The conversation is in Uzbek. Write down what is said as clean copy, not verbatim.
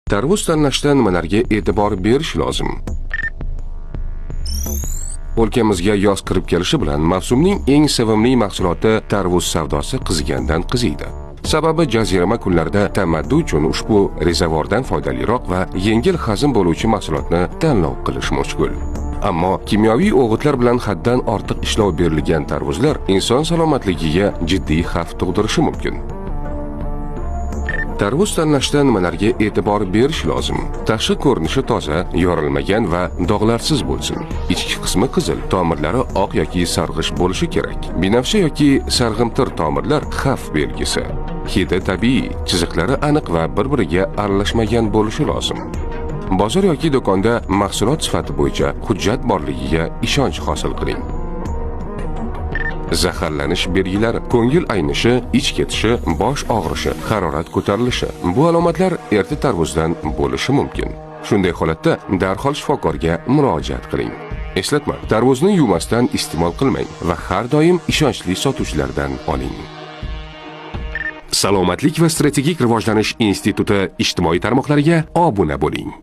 Tarvuz tanlashda nimalarga e'tibor berish lozim? O'lkamizga yoz kirib kelishi bilan mavsumning eng sevimli mahsuloti tarvuz savdosi qizigandan qiziydi. Sababi jazirama kunlarda tamaddi uchun ushbu rezavordan foydaliroq va yengil hazm bo'luvchi mahsulotni tanlov qilish mushkul. Ammo kimyoviy o'g'itlar bilan haddan ortiq ishlov berilgan tarvuzlar inson salomatligiga jiddiy xavf tug'dirishi mumkin. Tarvuz tanlashda nimalarga e'tibor berish lozim? Tashqi ko'rinishi toza, yorilmagan va dog'larsiz bo'lsin. Ichki qismi qizil, tomirlari oq yoki sarg'ish bo'lishi kerak. Binafsha yoki sarg'imtir tomirlar xavf belgisi. Hidi tabiiy, chiziqlari aniq va bir-biriga aralashmagan bo'lishi lozim. Bozor yoki do'konda mahsulot sifati bo'yicha hujjat borligiga ishonch hosil qiling. Zaharlanish belgilari: ko'ngil aynishi, ich ketishi, bosh og'rishi, harorat ko'tarilishi. Bu alomatlar erta tarvuzdan bo'lishi mumkin. Shunday holatda darhol shifokorga murojaat qiling. Eslatma: tarvuzni yuvmasdan iste'mol qilmang va har doim ishonchli sotuvchilardan oling. Salomatlik va strategik rivojlanish instituti ijtimoiy tarmoqlariga obuna bo'ling.